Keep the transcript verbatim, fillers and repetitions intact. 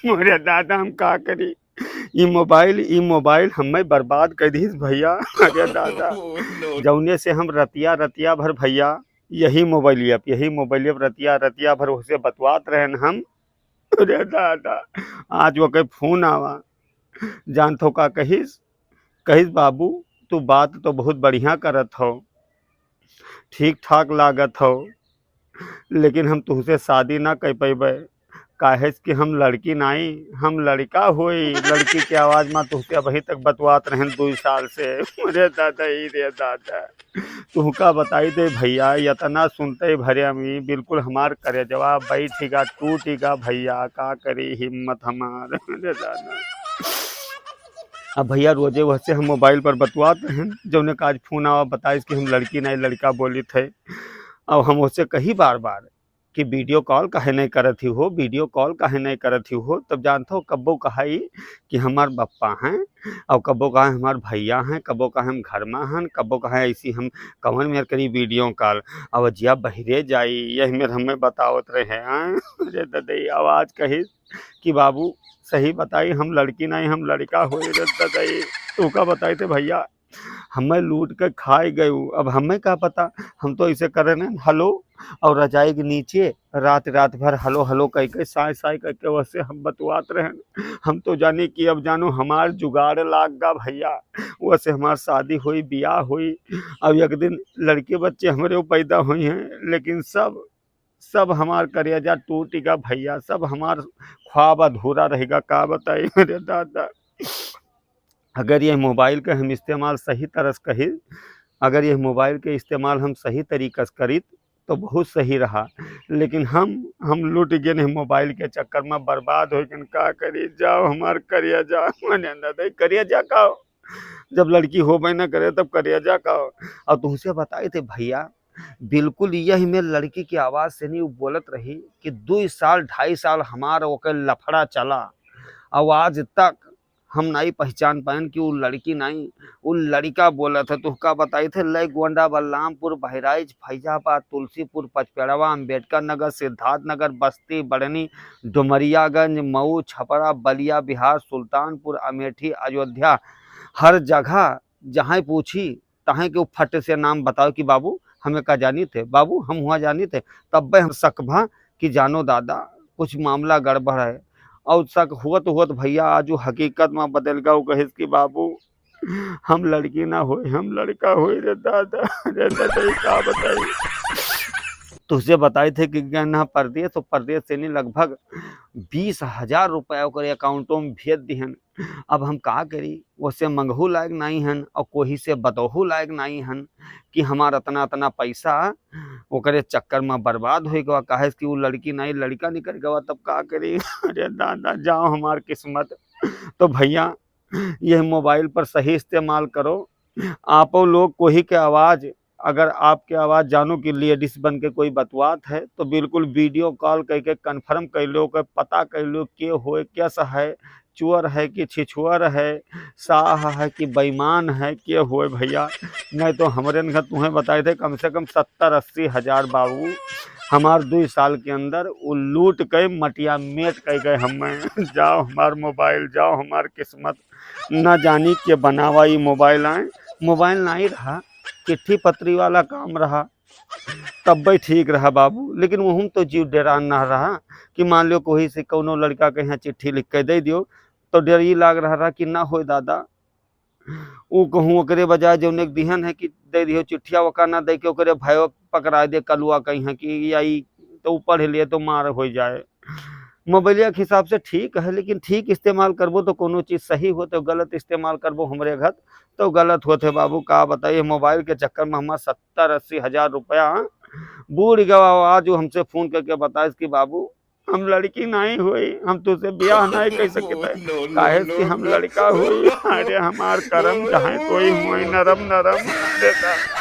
अरे दादा, हम का करी? ई मोबाइल, ई मोबाइल हमें बर्बाद कर दीस भैया। अरे दादा, जौने से हम रतिया, रतिया भर भैया यही मोबाइलिया पे, यही मोबाइलिया पे रतिया, रतिया भर उसे बतवात रहन हम। अरे दादा, आज ओके फोन आवा, जानत हो का कहिस? कहिस, "बाबू, तू बात तो बहुत बढ़िया करत हो, ठीक ठाक लागत हो, लेकिन हम तुहसे शादी ना कर पैबे, काहे कि हम लड़की नाई, हम लड़का होई।" लड़की के आवाज में तुहसे अबहीं तक बतवात रहन दुई साल से। अरे दादा, ई रे दादा, तुहका बताई दे भैया, इतना सुनते ही भरे अमी बिल्कुल हमार करेजवा बैठिगा, टूटिगा भैया, का करी हिम्मत हमार। अरे दादा, अब भैया रोजे वहसे हम मोबाइल पर बतवात रहन, जौने का आज फोन आवा बताइस कि हम लड़की नहीं लड़का बोलित है। अब हम उससे कही बार बार कि वीडियो कॉल काहे नहीं करत ही हो, वीडियो कॉल काहे नहीं करत ही हो, तब जानत हो कब्बो कहाई कि हमार बप्पा हैं, और कब्बो कहा हमार भैया हैं, कब्बो कहा हम घर में हन, कब्बो कहा ऐसी हम कवन मेर करी वीडियो कॉल, अब जिया बहिरे जाई, यही मेर हमें बतावत रहे हैं। अरे ददई, आवाज कही कि बाबू सही बताई, हम लड़की नहीं, हम लड़का होई रे ददई। तू का बताई थे भैया, हमें लूट के खाए गए उ। अब हमें का पता, हम तो ऐसे करे न, हेलो, और रजाई के नीचे रात, रात भर हेलो, हेलो कह के, साय, साय कह के, वैसे हम बतवात रहन। हम तो जानी कि अब जानो हमार जुगाड़ लाग गा भैया, वैसे हमार शादी होई, बियाह होई, अब एक दिन लड़के बच्चे हमरे पैदा होई हैं, लेकिन सब, सब हमार करेजा टूटिगा भैया, सब हमार ख्वाब अधूरा रहेगा। का बताई मेरे दादा, अगर ये मोबाइल का हम इस्तेमाल सही तरह से करी, अगर ये मोबाइल के इस्तेमाल हम सही तरीका से करी, तो बहुत सही रहा, लेकिन हम, हम लुट गए हैं मोबाइल के चक्कर में, बर्बाद हो गए। का करी, जाओ हमार करेजा, मने दादा, करेजा का हो? जब लड़की होबे ना करे, तब करेजा का हो? और तुमसे बताए थे भैया, बिल्कुल यही में लड़की की आवाज से नहीं, वो बोलत रही कि दुई साल, ढाई साल हमार ओकर लफड़ा चला, और आज तक हम नाई पहचान पाएन कि उ लड़की नाई, उ लड़िका बोलत है। तुहका बताई थे, लय गोंडा, बलरामपुर, बहराइच, फैजाबाद, तुलसीपुर, पचपेड़वा, अम्बेडकर नगर, सिद्धार्थ नगर, बस्ती, बढ़नी, डुमरियागंज, मऊ, छपरा, बलिया, बिहार, सुल्तानपुर, अमेठी, अयोध्या, हर जगह जहाँ पूछी, तहाँ के उ फट से नाम बताओ कि बाबू, हमें का जानी थे, बाबू, हम हुआ जानी थे। तब्बे हम शक भा कि जानो दादा, कुछ मामला गड़बड़ है। और शक होत होत भैया, आज उ हकीकत में बदल गया। उ कहिस कि बाबू, हम लड़की ना होई, हम लड़का होई रे दादा, रे दादा, ये का बताई? तुझसे बताए थे कि गए ना परदेश, तो परदेश से नहीं, लगभग बीस हजार रुपया ओकरे अकाउंटों में भेज दिहन। अब हम का करी, ओसे मंगहू लायक नाई हन और कोही से बतहू लायक नाई हन कि हमार अतना, अतना पैसा ओकरे चक्कर में बर्बाद होइ गवा, काहे कि उ लड़की नाई, लड़का निकल गवा, तब का करी? अरे दादा, जाओ हमार किस्मत। तो भैया, यह मोबाइल पर सही इस्तेमाल करो। आपो लोग कोही के आवाज, अगर आपके आवाज जानो कि लेडीज बन के कोई बतवात है, तो बिल्कुल वीडियो कॉल करके कन्फर्म कर लो, ओकर पता कर लो, के होए, कैसा है, चोर है कि छिछुअर है, साह है कि बेईमान है, के होए भैया। नहीं तो हमरे घर तुम्हें बताए थे, कम से कम सत्तर अस्सी हजार बाबू हमार दुई साल के अंदर उ लूट के मटिया मेट कर गए। हमें जाओ हमार मोबाइल, जाओ हमार किस्मत, ना जानी के बनावा ई मोबाइल आए। मोबाइल नाई रहा, चिट्ठी पत्री वाला काम रहा, तब्बे ठीक रहा बाबू, लेकिन वहूम तो जीव डेरान ना रहा कि मान लो कोही से कौनो लड़का के यहाँ चिट्ठी लिख के दे दियो, तो डर ई लाग रहा, रहा कि ना होए दादा, उ कहूँ ओकरे बजाय जौने के दिहन है कि दे दियो चिट्ठिया, ओका ना दे के ओकरे भाइयों पकड़ा दे कलुआ कहीं कि या ई तो उ पढ़ लिए तो मार हो जाए। मोबाइलिया के हिसाब से ठीक है, लेकिन ठीक इस्तेमाल करबो तो कोनो चीज सही हो, तो गलत इस्तेमाल करबो हमरे घर तो गलत होत है बाबू। का बताइए, मोबाइल के चक्कर में हमार सत्तर अस्सी हजार रुपया बूड़ गवा। आज वो हमसे फोन करके बताइस कि बाबू, हम लड़की नहीं होई, हम तुझसे ब्याह नहीं कर सकते, काहे कि हम लड़का होई। अरे हमार करम जहाँ कोई होई नरम नरम। अरे दादा,